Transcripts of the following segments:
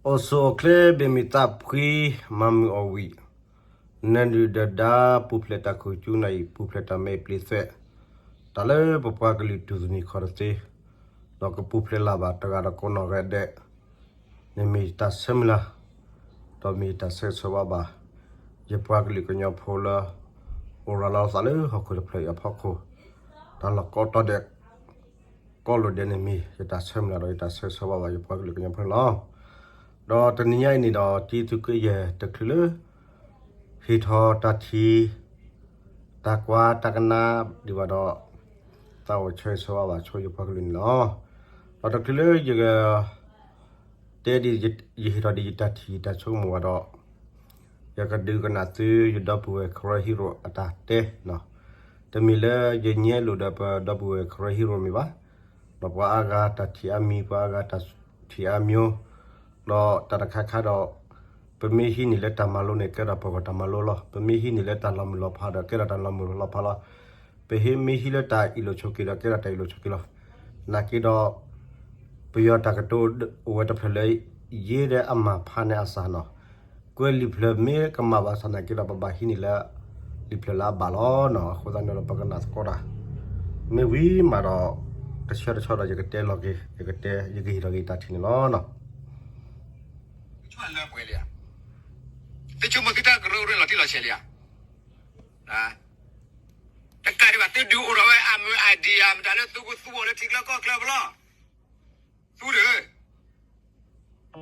အိၣ်ဆူၣ်အိၣ်ချ့ ဘၣ်မုာ်သးဖှံ မၤမုာ်အီၣ်ဝံၣ်, နၢၤဒုၣ်ဒီးဒါ ပူၤဖျဲးတၢ်ခိၣ်ကၠူနၢ်အံၤ ပူၤဖျဲးတၢ်မဲာ်ပျံၤသွဲၣ်, တၢ်လၢပပှၤကလုာ်တူၢ်သနံးခီၣ်တသ့, ဒီးကပူၤဖျဲးလၢ်ဘၣ်တဂၤဒီးကိးနီၢ်ဂၤဒဲး, န့ၣ်မ့ၢ်ယတၢ်ဆၢမုၢ်လၢ်, ဒီးမ့ၢ်ယတၢ်ဆၢဂ့ၤဆၢဝါဘၣ်, ယပှၤကလုာ်ကညီဖိလၢ အိၣ်ရၤလီၤသးလၢဟီၣ်ခိၣ်တဖျၢၣ်အံၤအဖီခိၣ်, တၢ်လီၢ်ကိးတီၤဒဲး ကိးလိာ်ဒဲးန့ၣ်မ့ၢ် ယတၢ်ဆၢမုၢ်လၢ်ဒီးယတၢ်ဆၢဂ့ၤဆၢဝါဘၣ်ယပှၤကလုာ်ကညီဖိန့ၣ်လီၤ. ဒီးတနံၤညါအံၤန့ၣ်ဒီး တံသုးက့ယဲၢ်တချုးလၢ ဟ့ၣ်ထီၣ်တၢ်ထံၣ် တၢ်ကွၢ်တၢ်ကနၣ်ဒံးဘၣ်ဒီး သးအိၣ်ဆၢဂ့ၤဆၢဝါဘၣ်ဆိယပှၤကလုာ်န့ၣ်လီၤ. ဒီးတချုးလၢယက တဲဒ်ယဟ့ၣ်ထီၣ်ဒ်ယတၢ်ထံၣ်တၢ်ဆိကမိၣ်ဘၣ်ဒီး ယကဒုးကနၣ်သုယဒီပုၢ်ဝဲၢ် Karen Hero အတၢ်တဲ, တမ့ၢ်လၢယညဲလိာ်ဒီးပဒီပုၢ်ဝဲၢ် Karen Hero မ့ၢ်ဘၣ်, ဒီးပှၤအါဂၤတၢ်ထံၣ်အါမံၤ ပှၤအါဂၤတၢ်ထံၣ်အါမျိုး, ဒီးတၢ်တခါခါဒီး ပမ့ၢ်ဟံးန့ၢ်လၢတၢ်မၤလိန့ၣ် ကဲထီၣ်ပဂီၢ်တၢ်မၤလိလီၤ. ပမ့ၢ်ဟံးန့ၢ်လၢတၢ်လီၤမုၢ်လီၤဖးဒီး ကဲထီၣ်တၢ်လီၤမုၢ်လီၤဖးလီၤ. ပဟ့ၣ်မ့ၢ်ဟံးလၢတၢ်အ့ၣ်လိာ်ဆိးက့ဒီး ကဲထီၣ်တၢ်အ့ၣ်လိာ်ဆိးက့လီၤ. နာ်က့ဒီး ပယီၤတၢ်ကတိၤအိၣ်ဝဲတဖျၢၣ်လၢ ယ့ဒီးအမၤဖးန့ၢ်အစၢ်နီၤ, ကွဲးလံာ်ဖျၢၣ်မ့ၢ်ကမၣ်ဘၣ်ဆၣ်နာ်က့ဒီး ပဘၣ်ဟံးန့ၢ်လၢ လံာ်ဖျၢၣ်လၢအဘၣ်လီၤနီၤ. အဃိသတးန့ၣ်ဒီး ပကနၣ်သကိးတၢ် မ့ၢ်ဝံၤမးဒီး တဆၢတဆၢဒီး ယကတဲလီၤက့ၤ ယကတဲ ယကဟ့ၣ်ထီၣ်က့ၤတၢ်ထံၣ်န့ၣ်လီၤနီၤ. လၢပှဲၤလံဧါ, သုဆိကမိၣ်သုတၢ်ကရၢကရိလီၤတံၢ်လီၤဆဲးလံဧါ. တကးဒံးဘၣ် သုဒုးအိၣ်ထီၣ်ဝဲအမုာ် idea မတၤလၢသုကသူအီၤလၢထံကျၢၢ်ကီၢ်ချၢဘၣ်လီၤ. သူဒီး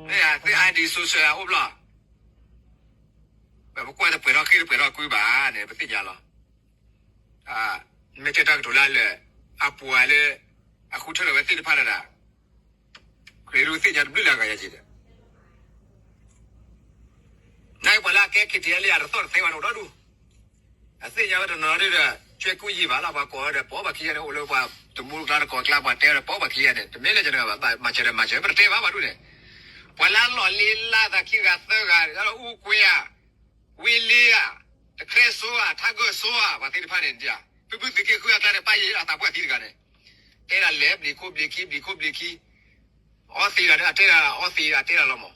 မ့ၢ်သု idea ဆိစၢၤအအိၣ်ဘၣ်လီၤ. ပကွၢ်တပှဲၤထီၣ်ဃ့တပှဲၤထီၣ်ကွံဘၣ်န့ၣ် ပသ့ၣ်ညါလီၤ. မ့ၢ်တဲတၢ်ကတိၤလၢအလၢာ် အပှၤလၢ အဃုထၢထီၣ်ဝဲသ့ၣ်တဖၣ်ဒၣ်ဒၣ် ခရံာ်ဒုးသ့ၣ်ညါတဘျုးလၢအဂၤယၤက့ၤဒီး နပှၤလၢအကဲ KTLA အတသီၣ်တသဲဘၣ်န့ၣ်အိၣ်ဒီဒူၣ်, အသ့ၣ်ညါဝဲတနီၤဒီး ကွဲကူယံာ်ဘၣ်လၢပှၤကိးဝဲဒီး ပအီၣ်ဘၣ်ခံယဲၢ်န့ၣ် အိၣ်လၢပှၤတမူတကျါတကိးကျါ ပှၤတဲဝဲဒီး ပအီၣ်ဘၣ်ခံယဲၢ်န့ၣ် တမ့ၢ်လၢယၤန့ၣ်ဘၣ် မၤစၢၤဒီးမၤစၢၤ ပတတဲဘၣ်ဘၣ်ဒူၣ်န့ၣ်, ပှၤလၢအလီၢ်လ့လၢသးခံဂၤသၢဂၤ လၢအူကွဲဧါ, ဝံၤလ့ဧါ, တချဲစိဧါ, ထါဂၢၢ်စိဧါ, ပှၤသ့ၣ်တဖၣ်န့ၣ်ဒ်, ပုၢ်ပုၢ်သုးက့ဃုအကျါန့ၣ် ပၢ်ယဲၢ်အသးပှၢ်သံတဂၤန့ၣ်, တဲဒၣ်လဲၤဘျံးခိၣ်ဘျံးခံ ဘျံးခိၣ်ဘျံးခံ အီသံးဒီး အတဲဒၣ်အီသံး အတဲဒၣ်လီၤမး,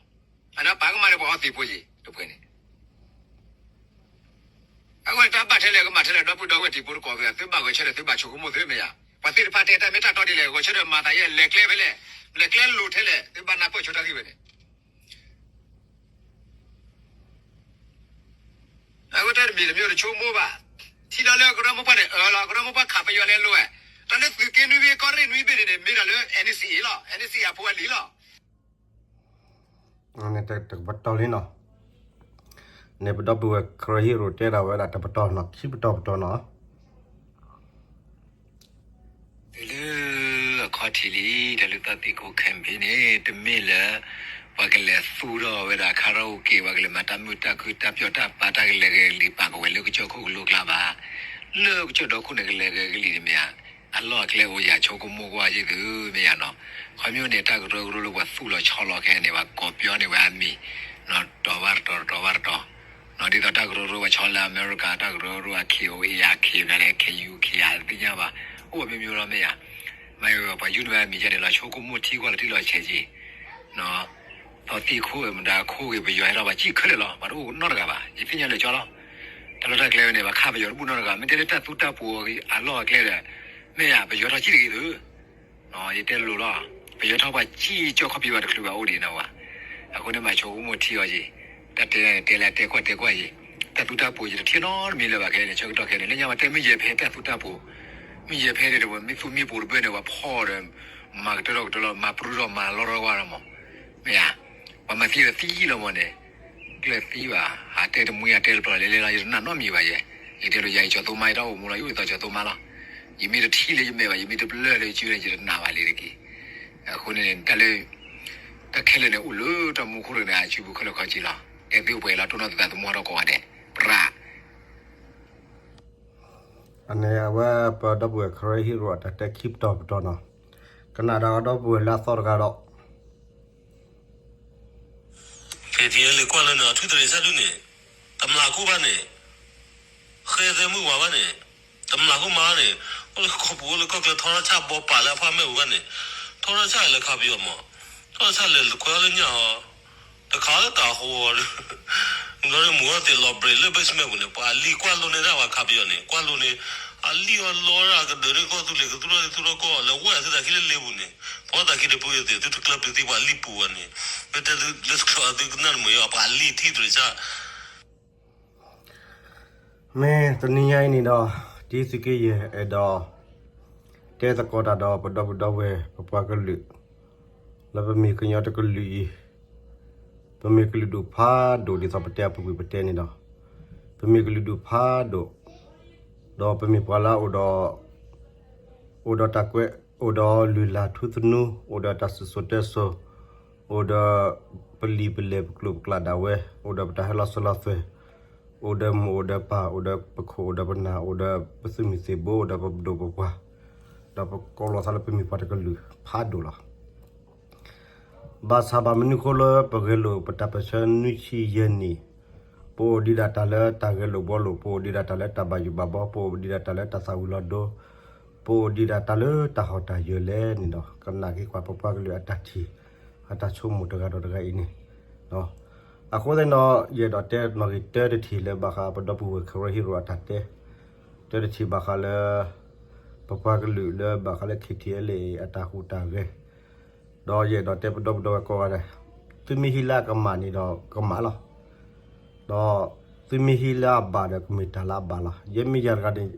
အန့ၣ်ပာ်ကမၣ်ဒီးပှၤအီသံးဖိယံၤ တပှဲၤန့ၣ်, အဝဲတၢ်ဘၣ်ထဲလဲၣ်ကမၣ်ထဲလဲၣ် ဒီပုၢ်ဒီဝဲၢ်တံၤဖိတကိးဝဲ သုဘၣ်ဂဲၤဆၢထၢၣ် သုဘၣ်ဆိကမိၣ်သုမ့ၢ်ယၤ, ပှၤသ့ၣ်တဖၣ်တဲတၢ်မ့ၢ်တၢ်တီဒ်လဲၣ် ဂဲၤဆၢထၢၣ်မၤသးယဲၢ် လဲၤကျဲဖဲလဲၣ်, လဲၤကျဲလိၤထဲလဲၣ် သုဘၣ်နၢ်ပၢၢ်ဆိတၢ်ဂ့ၢ်ဝဲန့ၣ် အဝဲတၢ်တမံၤတမံၤတဆိကမိၣ်ဘၣ်, ထံၣ်လီၤလၢကရၢမိၢ်ပှၢ်န့ၣ် အၢလီၤ ကရၢမိၢ်ပှၢ်ခးပယီၤလဲၤလိၤဝဲ, တၢ်လၢသုးက့နွံဘ့ၣ်ကီၢ်ရ့ၣ်နွံဘ့ၣ်န့ၣ်န့ၣ် မ့ၢ်တၢ်လၢ NCA လီၤ NCA အဖိအလံၤလီၤ. တကပတီၢ်လံနီၤ, န့ၣ်ပဒီပုၢ်ဝဲၢ် Karen Hero တဲဒၣ်ဝဲဒၣ်တပတီၢ်နီၤ ခံပတီၢ်ပတီၢ်နီၤ တုၤလၢအခီၣ်ထံးလံ တၢ်လၢသးသံၣ်ခိၣ် campaign န့ၣ် တမ့ၢ်လၢ ပှၤကလဲၤသူထီၣ်ဝဲဒၣ် karaoke ပှၤကလဲၤမၤတၢ်မုာ်တၢ်ခုတၢ်ပျီၣ်တၢ်ပာ်တၢ်ကလဲၤဂဲၤကလံၤ ပာ်ကဝဲၤလၢကစၢၢ်ခိၣ်ကလိကျါဘၣ်. လၢကစၢၢ်ဒီခိၣ်န့ၣ်ကလဲၤဂဲၤကလံၤန့ၣ်မ့ၢ်ဧါ, အလီၢ်အကျဲအိၣ်ယၤဆိကမိၣ်ကွၢ်ယဲၢ်သုမ့ၢ်ယၤနီၤ, ခီမ့ၢ်န့ၣ် တၢ်ကရၢကရိလၢပှၤသူၣ်လီၤဆီလီၤခဲအံၤန့ၣ် ပှၤကိးပျီန့ၢ်ဝဲအမံၤ, တီၤဘၣ်တတီၤ တတီၤဘၣ်တတီၤ ဒ်သိးတၢ်ကရၢကရိပှၤဆီလၢအမဲရကၤ တၢ်ကရၢကရိအ KOA ယၤ KNLA ခဲ ယူ ခဲယၤ သ့ၣ်ညါဘၣ်, အိၣ်ဝဲမ့ၢ်မ့ၢ်လီၤမ့ၢ်ယၤ, မ့ၢ်ပှၤယူၢ်န့ၢ်ဝဲအမံၤယဲၢ်န့ၣ်လီၤ ဆိကမိၣ်ထံကွၢ်လီၤတံၢ်လီၤဆဲးက့ၤ, သီသံၣ်ခိၣ်မတၤခိၣ်ဂ့ၤ ပယီၤဟဲထီၣ်ပှၤစံၣ်ခဲလၢာ်လီၤ ပှၤတအိၣ်နီတဂၤဘၣ် ယသ့ၣ်ညါလၢာ်ကၠီလီၤ, တၢ်လီၢ်တၢ်ကျဲဝဲန့ၣ် ပှၤခးပယီၤတဘူၣ်နီတဂၤ မ့ၢ်တဲလၢတၢ်သူတၢ်ပှိၤအလီၢ်အကျဲဒီး, မ့ၢ်ယၤ ပယီၤထီၣ်စံၣ်တဂ့ၤသု ယတဲလိၤလီၤ, ပယီၤထီၣ်ပှၤစံၣ်ကၠီခီၣ်ဖံးဘၣ်တချုးဘၣ်အိၣ်ဒံးနီၤဝဲ, အဃိန့ၣ်မးဆိကမိၣ်ထံအီၤက့ၤ, တၢ်တဲန့ၣ်တဲလၢတဲကွၢ်တဲကွၢ်က့ၤ, တၢ်သူတၢ်ပှိၤယတထံၣ်နီတမံၤလၢၤဘၣ်ခဲအံၤန့ၣ် ဆၢကတီၢ်ခဲအံၤန့ၣ် လၢညါပှၤတဲမ့ၢ်ယဲၢ်ဖဲတၢ်သူတၢ်ပှိၤ, မ့ၢ်ယဲၢ်ဖဲန့ၣ် မ့ၢ်သူၣ်မ့ၢ်ပှိၤတဘၣ်န့ၣ် ပှၤဖီၣ်ဒီး, မၤကတၢၢ်ထီၣ်ကတၢၢ်လီၤ မၤပြူထီၣ်မၤလီထီၣ်ဝဲလီၤမး, မ့ၢ်ဧါ, ပှၤမၤသံဒီးသံလီၤမးန့ၣ်, ကျၢၢ်သံဘၣ် ဟးတဲတမှံၤဟးတဲတပျီၤလဲၤလဲၤလီၤ ယတနာ်နီတမံၤဘၣ်ယဲ, ယတဲလိၤယၤ ယကၠီၤသိမါ ယတၢ်အိၣ်မူလီၤ ယအိၣ်ဒ်သိးကၠီၤသိမါလီၤ, ယမ့ၢ်တထံၣ်လၢယမဲာ်ဘၣ် ယမ့ၢ်တပျၢၢ်လၢယစုန့ၣ် ယတနာ်ဘၣ်လံတက့ၢ်, အဃိန့ၣ် တၢ်လၢ, တၢ်ခဲလၢာ်န့ၣ် အိၣ်လၢတၢ်မူခိၣ်ရိၣ်န့ၣ် အစုပူၤခဲလၢာ်ခဲဆ့လီၤ, တဲသ့ၣ်ပှဲၤလီၤ တိၢ်နီၣ်သးသမူထီၣ်ကိးဂၤဒဲး, ပြး အန့ၣ်အဝဲပဒီပုၢ်ဝဲၢ် Karen Hero အတၢ်တဲခံပတီၢ်ပတီၢ်နီၤ, ကနၣ်ဒီးဒီပုၢ်ဝဲၢ်လၢအသီတဂၤဒီး ဖဲထံလၢကွၢ်လၢန့ၣ် အထူတရံးစၢ်ဒုးန့ၣ်, တမျၢ်ခိၣ်ဘၣ်န့ၣ်, ဃဲသဲမုၢ်ဝၤဘၣ်န့ၣ်, တမျၢ်ခိၣ်မါန့ၣ်, အိၣ်လၢကီၢ်ပူၤအိၣ်လၢကီၢ်ချၢ ထီထီၣ်ဆၣ်ဘီပာ်လၢအဖၣ်မဲာ်ဝံၤဘၣ်န့ၣ်, ထီထီၣ်ဆၣ်လဲၤခးပယီၤမး, ထီထီၣ်ဆၣ်လဲၤခွဲးအီၤလၢညၣ်အီၤ, တခါလၢတၢ်ဟိဒီး မုၢ်ဂီၤသ့ၣ်လီၤဘြဲးလၢ basement ပူၤန့ၣ် ပှၤလံၤကွၢ်လိန့ၢ်ဒၣ်ပှၤခးပယီၤန့ၣ် ကွၢ်လိန့ၢ် အလံၤအီၤလီၤဒၣ်ကဒၢးန့ၢ်ကီၢ်သူလ့ၤ ကသူၣ်ထီၣ်လံၤသူၣ်ထီၣ်ကီၢ်လၢဝဲသုသးခံလၢလ့ပူၤန့ၣ် ပှၤသးခံတပူၤအသ့ၣ် သုတကျၢၤပျံၤသံပှၤလံၤပူၤဝဲန့ၣ် မ့ၢ်တဲသုလၢတကျၢၤအသုကနၣ်တမုာ်အီၤ ပှၤလံၤထံၣ်တရံးဆၣ် မ့ၢ်တနံၤညါအံၤန့ၣ်ဒီး တံသုးက့ယဲၢ်အဲၣ်ဒိး တဲသကိးတၢ်ဒီးပဒီပုၢ်ဒီဝဲၢ် ပပှၤကလုာ် လၢပမ့ၢ်ကညီတကလုာ်အံၤ ပမ့ၢ်ကလုာ်ဒူၣ်ဖးဒိၣ်ဒ်သိးပတဲအပူၤကွံာ်ပတဲန့ၣ်ဒီး ပမ့ၢ်ကလုာ်ဒူၣ်ဖးဒိၣ် ဒီးပမ့ၢ်ပှၤလၢအအိၣ်ဒီး အိၣ်ဒီးတၢ်ကွဲး အိၣ်ဒီးလုၢ်လၢ်ထူသနူ အိၣ်ဒီးတၢ်စံၣ်စိၤတဲစိၤ အိၣ်ဒီးပလံာ်ပလဲၢ်ပကျိာ်ပကျါဒၣ်ဝဲ အိၣ်ဒီးပတၢ်ဟဲလီၤစၢၤလီၤသွဲၣ် အိၣ်ဒီးမိၢ်အိၣ်ဒီးပၢ် အိၣ်ဒီးပခိၣ် အိၣ်ဒီးပနၢ် အိၣ်ဒီးပသုးမုၢ်သံၣ်ဘိ အိၣ်ဒီးပဒိၣ်ပပှၢ် ဒီးပကိးလီၤသးလၢပမ့ၢ်ပှၤတကလုာ်ဖးဒိၣ်လီၤ. ဘၣ်ဆၣ်ဘၣ်မနုၤဃိလၢပဂဲၤလိာ်ပတၢ်ပၢၢ်ဆၢနွံဆံယဲၢ်နံၣ်, ပအိၣ်ဒံးဒၣ်တၢ်လၢတၢ်ဂဲၤလိာ်ဘှီလိာ်, ပအိၣ်ဒံးဒၣ်တၢ်လၢတၢ်ဘၣ်ယိၣ်ဘၣ်ဘီ, ပအိၣ်ဒံးဒၣ်တၢ်လၢတၢ်သၣ်ဝံၤလီၤဒိ, ပအိၣ်ဒံးဒၣ်တၢ်လၢတၢ်ဟီၣ်တၢ်ယၢၤလဲၣ်န့ၣ်ဒီး ကနၣ်က့ၤကွၢ်ပပှၤကလုာ်အတၢ်ထံၣ် အတၢ်ဆိကမိၣ်တဂၤဒီးတဂၤအံၤန့ၣ်, အဃိသတးဒီး ယအဲၣ်ဒိးတဲနီၣ်ဂံၢ်တၢတထံၣ်လၢဘၣ်ဃးပဒီပုၢ်ဝဲၢ်ကရၢဟံရိအတၢ်တဲ, တၢတထံၣ်ဘၣ်ဃးလၢ ပပှၤကလုာ်လၢဘၣ်ဃးလၢ KTLA အတၢ်ဟူးတၢ်ဂဲၤ, ဒီးယအဲၣ်ဒိးတဲပဒီပုၢ်ဒီဝဲၢ်ကိးဂၤဒဲး, သုမ့ၢ်ဟံးလၢအကမၣ်န့ၣ်ဒီးကမၣ်လီၤ. ဒီးသုမ့ၢ်ဟံးလၢအဘၣ်ဒီးကမ့ၢ်တၢ်လၢအဘၣ်လီၤ. ယဲမ့ၢ်ယၤတဂၤန့ၣ်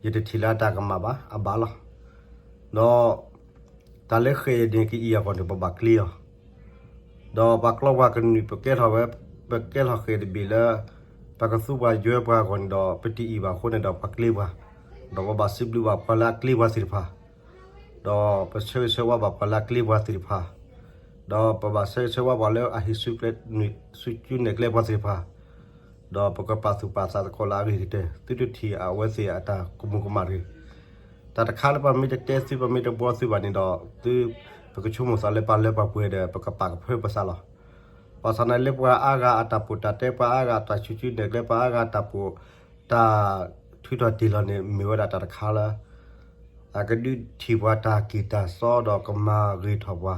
ယတထံၣ်လၢအတၢ်ကမၣ်ဘၣ်, အဘၣ်လီၤ. ဒီးတၢ်လၢဃဲၤအံၤန့ၣ် ကအံၤအဂီၢ်န့ၣ် ပဘၣ်ကျ့အီၤ ဒီးပှၤကျီပှၤကနုာ် ပကဲထီၣ်ဝဲ, ပကဲထီၣ်ဃဲၤတဘ့ၣ်လၢ ပကသူပှၤယွဲပှၤအဂီၢ်န့ၣ်ဒီး ပတအံၤဘၣ်အဃိန့ၣ်ဒီး ပှၤကျ့ပှၤ, ဒီးပဘၣ်စံးဘျုးဘၣ်ပှၤလၢအကျ့ပှၤသ့ၣ်တဖၣ်, ဒီးပဆၢဂ့ၤဆၢဝါဘၣ်ပှၤလၢအကျ့ပှၤသ့ၣ်တဖၣ်, ဒီးပဘၣ်ဆၢဂ့ၤဆၢဝါပှၤလၢအဟံးစုကျဲ, စုကျူနဲၣ်ကျဲပှၤသ့ၣ်တဖၣ်, ဒီးပကပာ်သူၣ်ပာ်သးသကိးလၢအဂ့ၤကတၢၢ် သုတထံၣ်အဝဲသ့ၣ်အတၢ်ကမူၤကမၣ်တဂ့ၤ. တၢ်တခါလၢပမ့ၢ်တတဲသု ပမ့ၢ်တဘှီသုဘၣ်န့ၣ်ဒီး သု, ပကဆိကမိၣ်သးလၢပှၤလၢပှဲၤပှဲၤဒီး ပကပာ်ကဖၢပသးလီၤ. ဘၣ်ဆၣ်န့ၣ်လၢပှၤအါဂၤအတၢ်ပီးတၢ်တဲ ပှၤအါဂၤအတၢ်စုကျူနဲၣ်ကျဲ ပှၤအါဂၤအတၢ်ပီး, တၢ်ထုးထီၣ်တ့ၢ်လီၤန့ၣ် မ့ၢ်ဝဲဒၣ်တၢ်တခါလၢ အကဒုးထံၣ်ပှၤတၢ်က့ၢ်တၢ်စီဒီးကမၤဂ့ၤထီၣ်ပှၤ,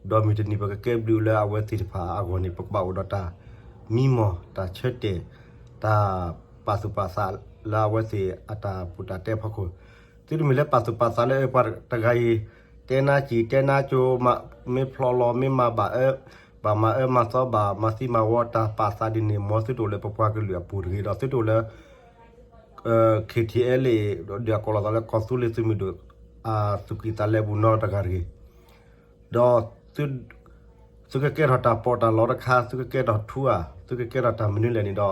ဒီးမုၢ်တနံၤပကကဲဘျုးလၢအဝဲသ့ၣ်တဖၣ်အဂီၢ်န့ၣ် ပကဘၣ်အိၣ်ဒီးတၢ်မံမီၢ် တၢ်ဆၢတဲာ်, တၢ်ပာ်သူၣ်ပာ်သးလၢအဝဲသ့ၣ်အတၢ်ပီးတၢ်တဲအဖီခိၣ်, သုတမ့ၢ်လၢပာ်သူၣ်ပာ်သးလၢအပှၤတဂၤအံၤ တဲနါစံာ်တဲနါကၠိ, မ့ၢ်ဖျိးလီၤ မ့ၢ်မၤဘၣ်အၢ, ဘၣ်မၤအၢမၤသီ ဘၣ်မၤသံမၤဝီ တၢ်ပာ်သးဒ်န့ၣ် မ်သုတအိၣ်လၢပပှၤကလုာ်အပူၤတဂ့ၤဒီး သုတအိၣ်လၢ KTLA ဒီးအကိးလီၤသးလၢကီၢ်သူလ့ၤသုးမုၢ်ဒိၣ် အသူၣ်ကံၢ်သးလဲပူၤနီတဂၤတဂ့ၤ. ဒီး သုကကဲထီၣ်တၢ်ပီးတၢ်လီတခါ, သုကကဲထီၣ်ထူဧါ, သုကကဲထီၣ်တၢ်မနုၤလဲၣ်န့ၣ်ဒီး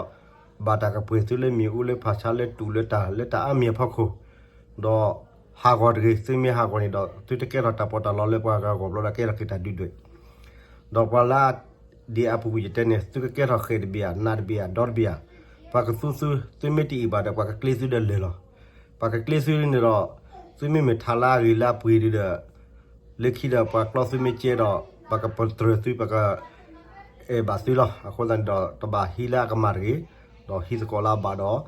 ဘၣ်တၢ်ကပှ့ၤသုလၢမ့ၣ်အူလၢဖးဆါလၢတူၢ်လၢတၢ်လၢတၢ်အါမံၤအဖီခိၣ်, ဒီးဟးဂီၤတဂ့ၤ, သုမ့ၢ်ဟးဂီၤန့ၣ်ဒီး သုတကဲထီၣ်တၢ်ပီးတၢ်လီလၢပှၤဂၤဂီၢ်ဘျီဒီးကဲထီၣ်က့ၤတၢ်ဒုၣ်ဒွဲၣ် ဒီးပှၤလၢ ဒ်အပူၤကွံာ်ယတဲန့ၣ် သုကကဲထီၣ်ဃဲၤတဘ့ၣ်ဧါ, နးတဘ့ၣ်ဧါ, ဒီတဘ့ၣ်ဧါ, ပှၤကသူသု, သုမ့ၢ်တအံၤဘၣ်ဒီး ပှၤကကျ့သုဒီးလဲၤလီၤ. ပှၤကကျ့သုန့ၣ်ဒီး သုမ့ၢ်မ့ၢ်ထးလၢအဂ့ၤလၢအပှ့ၤဒ်ဒီး လၢခံဒီးပှၤကျီသုမ့ၢ်ကဲဒီး ပှၤကပတြၢၤသု ပကအဲၣ်ဘၣ်သုလီၤ. အဃိသတးန့ၣ်ဒီး တဘၣ်ဟံးလၢအကမၣ်တဂ့ၤ, ဒီးဟံးသကိးလၢအဘၣ်ဒီး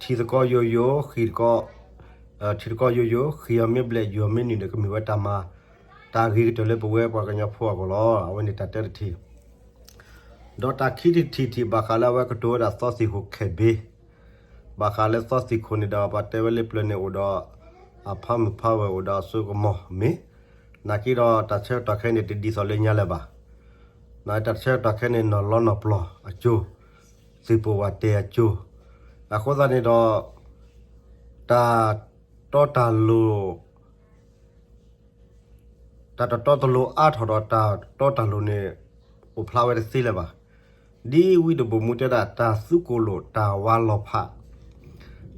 ထံၣ်သကိးယိာ်ယိာ်, ဃ့ၢ်သကိး, ထံၣ်သကိးယိာ်ယိာ်, ဃ့ၢ်အီၤမ့ၢ်ဘျဲၣ် ယိာ်အီၤမ့ၢ်နုာ်ဒီး ကမ့ၢ်ဝဲတၢ်မၤ တၢ်ဂ့ၤကတၢၢ်လၢပဝဲပှၤကညီဖိအဂီၢ်လီၤ. အဝဲန့ၣ်တၢ်တဲတထံၣ် ဒီးတၢ်ခံထံၣ်တထံၣ်ဘၣ်ဃးလၢအဝဲကတိၤဝဲဒၣ်သီသံၣ်ဃိၣ်ခဲဘ့, ဘၣ်ဃးလၢသီသံၣ်ခိၣ်န့ၣ်ဒီး ပှၤတဲဝဲလၢပျၢၤန့ၣ်အိၣ်ဒီး အဖးမုၢ်ဖးဝဲၢ် အိၣ်ဒီးအစိကမီၤမ့ၢ်, နာ်က့ဒီးတၢ်ဆၢကတီၢ်ခဲအံၤန့ၣ် တဒ်သိးလၢညါလၢၤဘၣ်. နာ်က့တၢ်ဆၢကတီၢ်ခဲအံၤန့ၣ် နီၢ်လီနီၢ်ပျီၢ်အစိၤ, သုးပိာ်ဝးတဲအစိၤ, အဃိသတးန့ၣ်ဒီး တၢ်တီတၢ်လိၤ တၢ်တတီတလိၤအါထီၣ်ဒီးတၢ်တီတၢ်လိၤန့ၣ် အိၣ်ဖျါဝဲတသ့လၢၤဘၣ်. ဒ်ဝံတဘိၣ်မူတဲဒၣ် တၢ်သူကိၣ်လိာ်တၢ်ဝါလီၤဖး,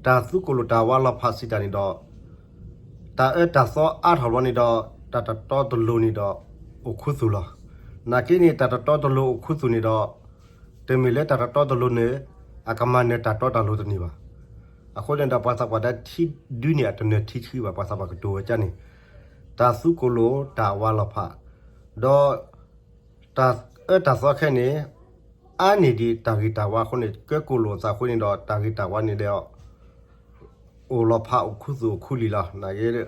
တၢ်သူကိၣ်လိာ်တၢ်ဝါလီၤဖးစံးတၢ်န့ၣ်ဒီး တၢ်အၢတၢ်သီအါထီၣ်ဘျီန့ၣ်ဒီး တၢ်တတီတလိၤန့ၣ်ဒီး အိၣ်ခူသူၣ်လီၤ. နာ်က့န့ၣ် တၢ်တတီတလိၤအိၣ်ခူသူၣ်န့ၣ်ဒီး တမ့ၢ်လၢတၢ်တတီတလိၤန့ၣ် အကမၤနၢၤတၢ်တီတၢ်လိၤတန့ၢ်ဘၣ်. အဃိန့ၣ်ဒီး ပှၤသးပှၢ်တဲထံဒုန့ၣ် အတနၢၤထံဆှံဘၣ်, ပှၤသးပှၢ်ကတိၤဝဲဒ်န့ၣ်, တၢ်သူကိၣ်လိာ်တၢ်ဝါလီၤဖး, ဒီး တၢ်အၢတၢ်သီခဲအံၤန့ၣ် အါန့ၢ်ဒံးတၢ်ဂ့ၤတၢ်ဝါအဃိန့ၣ် ကၢကိၣ်လိာ်အသးအဃိန့ၣ်ဒီး တၢ်ဂ့ၤတၢ်ဝါန့ၣ်ဒီး အိၣ်လီၤဖးအိၣ်ခူသူၣ်အိၣ်ခူလံာ်လီၤ.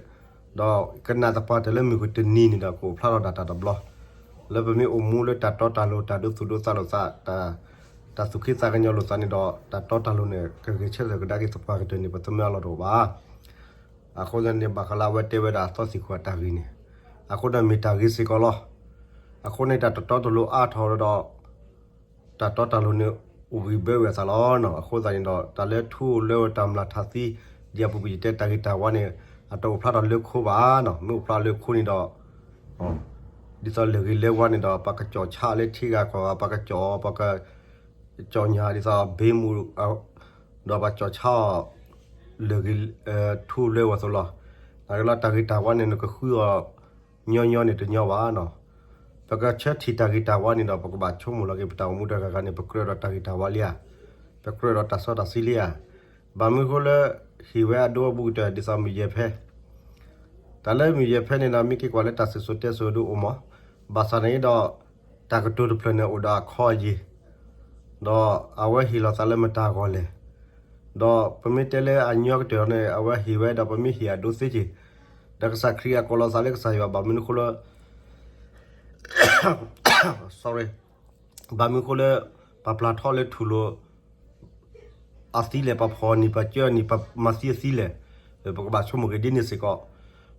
နာ်က့ ဒီးကနၣ်သပှၢ်တၢၢ်လၢမုၢ်ကတနံၤန့ၣ်ဒီး ကအိၣ်ဖျါထီၣ်ဒၣ်တၢ်တဘျီ, လၢပမ့ၢ်အိၣ်မူလၢတၢ်တီတၢ်လိၤ တၢ်ဒိသူၣ်ဒိသးလိာ်သး တၢ်သူၣ်က့သးကညီၤလိာ်သးန့ၣ်ဒီး တၢ်တီတၢ်လိၤန့ၣ် ကဂဲၤဆၢထၢၣ်ကဒါက့ၤသပှၢ်ကတၢၢ်န့ၣ် ပသမၢအလီၢ်တအိၣ်ဘၣ်. အဃိသတးန့ၣ် ဘၣ်ဃးလၢအဝဲတဲဝဲဒၣ်အသီသံၣ်ဃီအတၢ်ဂ့ၢ်န့ၣ် အဃိန့ၣ်မ့ၢ်တၢ်ဂ့ၤစ့ၢ်ကီးလီၤ. အဃိန့ၣ် တၢ်တတီတလိၤအါထီၣ်ဒီး တၢ်တီတၢ်လိၤန့ၣ် အိၣ်ဂံၢ်ဘၢဝဲအသးလီၤ. အဃိသတးန့ၣ်ဒီး တၢ်လၢထူလၢတၢ်မျၢ်ထၣ်သံ ဒ်အပူၤကွံာ်ယတဲတၢ်ဂ့ၤတၢ်ဝါန့ၣ် အတအိၣ်ဖျါထီၣ်လၢခိဘၣ်နီၤ. မ့ၢ်အိၣ်ဖျါလၢခိန့ၣ်ဒီး ဒ်သိးလၢဂ့ၤလၢဝါန့ၣ်ဒီး ပှၤကကၠီၣ်ဆါလၢထံဂၤကီၢ်ဂၤ ပှၤကကၠီၣ် ပှၤက ကၠီၣ်ညါဒ်သိးဘ့မူ ဒီးပှၤကၠီၣ်ဆါအီၤ လၢဂ့ၤ ထူလၢဝဲအသိးလီၤ. နာ်က့လီၤ တၢ်ဂ့ၤတၢ်ဝါန့ၣ် နကဃုအီၤညီညီန့ၣ်တညီဘၣ်နီၤ. ပကဆၢထံၣ်တၢ်ဂ့ၤတၢ်ဝါန့ၣ်ဒီး ပကဘၣ်ဆိကမိၣ်လီၤက့ၤ ပတၢ်အိၣ်မူတဂၤဂၤန့ၣ် ပကြၢးဒီးတၢ်ဂ့ၤတၢ်ဝါလံဧါ, ပကြၢးဒီးတၢ်စီတၢ်ဆှံလံဧါ. ဘၣ်မနုၤဃိလၢ ဟ့ၣ်ဝဲအဒိအဘူးကတၢၢ် ဒ်သိးမုၢ်ယဲၢ်ဖဲ တၢ်လၢမုၢ်ယဲၢ်ဖဲန့ၣ်ဒီး မ့ၢ်က့ၤကွၢ်လၢတၢ်စံၣ်စိၤတဲစိၤဒိအိၣ်မး, ဘၣ်ဆၣ်န့ၣ်ဒီး တၢ်ကတိၤတဖျၢၣ်န့ၣ်အိၣ်ဒီးအခီအယ့ၢ်, ဒီးအဝဲဟ့ၣ်လီၤသးလၢမတၤအဂီၢ်လဲၣ်, ဒီးပမ့ၢ်တဲလၢအညီကတၢၢ်န့ၣ် အဝဲဟ့ၣ်ဝဲဒီး ပမ့ၢ်ဟ့ၣ်အဒိသ့က့ၤ, ဒီးကစၢ်ခရံာ်အကိးလီၤသးလၢကစၢ်ယွၤ ဘၣ်မနုၤဃိလၢ sorry ဘၣ်မနုၤဃိလၢ ပှၤပျၢ်ထီၣ်လၢထူၣ်လိၤ အသံလဲၣ်, ပှၤဖီၣ်နံၣ်ပှၤကၢနံၣ် ပှၤမၤသံအသံလဲၣ်, ပကဘၣ်ဆိကမိၣ်က့ၤဒ်န့ၣ်စ့ၢ်ကီး.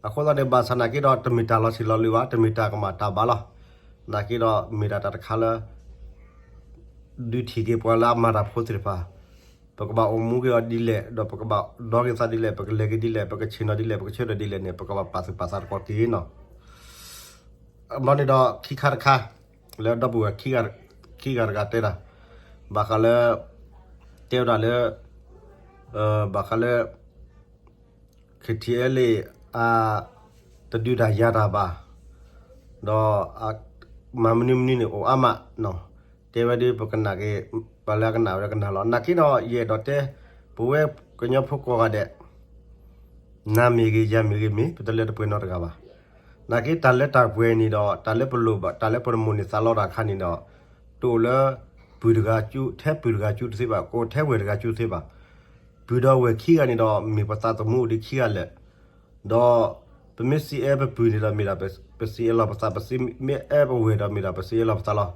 အဃိသတးန့ၣ် ဘၣ်ဆၣ်နာ်က့ဒီး တမ့ၢ်တၢ်လီၤဆံးလီၤလၢၤဘၣ်, တမ့ၢ်တၢ်ကမၣ်တၢ်ဘၣ်လီၤ. နာ်က့ဒီး မ့ၢ်ဒၣ်တၢ်တခါလၢ ဒုးထံၣ်က့ၤပှၤလၢအမၤတၢ်ဖိသ့ၣ်တဖၣ် ပကဘၣ်အိၣ်မူက့ၤအီၤဒ်လဲၣ်, ဒီးပကဘၣ်ဒီက့ၤသးဒ်လဲၣ်, ပကလဲၤက့ၤဒ်လဲၣ်, ပကဆ့ၣ်နီၤဒ်လဲၣ်, ပကဆၢထၢၣ်ဒ်လဲၣ်န့ၣ် ပကဘၣ်ပာ်သူၣ်ပာ်သးတက့ၢ်နီၤ. ဘျီန့ၣ်ဒီးခံခါတခါ လၢဒီပုၢ်ဝဲၢ်ခံဂၤတဂၤတဲဒၣ် ဘၣ်ဃးလၢ တဲဝဲဒၣ်လၢ ဘၣ်ဃးလၢ KTLA အ တဒုးတၢ်ယၤတၢ်ဘၣ်, ဒီး မၤမနုၤမနုၤန့ၣ်အိၣ်အါမးနီၤ, တဲဝဲဒ်ပကနၣ်က့ၤ ပှၤလၢအကနၣ်ဝဲကနၣ်လီၤ. နာ်က့ဒီးယအဲၣ်ဒိးတဲ ပဝဲကညီဖိကိးဂၤဒဲး နၤမ့ၢ်ဂ့ၤ ယၤမ့ၢ်ဂ့ၤ မ့ၢ်ပတလၢတပှဲၤနီတဂၤဘၣ်. နာ်က့တၢ်လၢတၢ်ပှဲၤန့ၣ်ဒီး တၢ်လၢပလိၣ်ဘၣ် တၢ်လၢပတမိၣ်န့ၢ်သးလီတၢ်အခါန့ၣ်ဒီး တအိၣ်လၢ ပုၢ်တဂၤကၠူ ထဲပုၢ်တဂၤကၠူတသ့ဘၣ်, ကအိၣ်ထဲဝဲၢ်တဂၤကၠူတသ့ဘၣ်. ပုၢ်ဒီးဝဲၢ်ခံဂၤန့ၣ်ဒီး မ့ၢ်ပသးသမူအိၣ်ဒံးခံဂၤလၢာ်, ဒီး ပမ့ၢ်စံးအဲၣ်ပပုၢ်န့ၣ်ဒီး မ့ၢ်ဒၣ်ပစံးအဲၣ်လီၤပသး, ပမ့ၢ်အဲၣ်ပဝဲၢ်ဒီး မ့ၢ်ဒၣ်ပစံးအဲၣ်လီၤပသးလီၤ.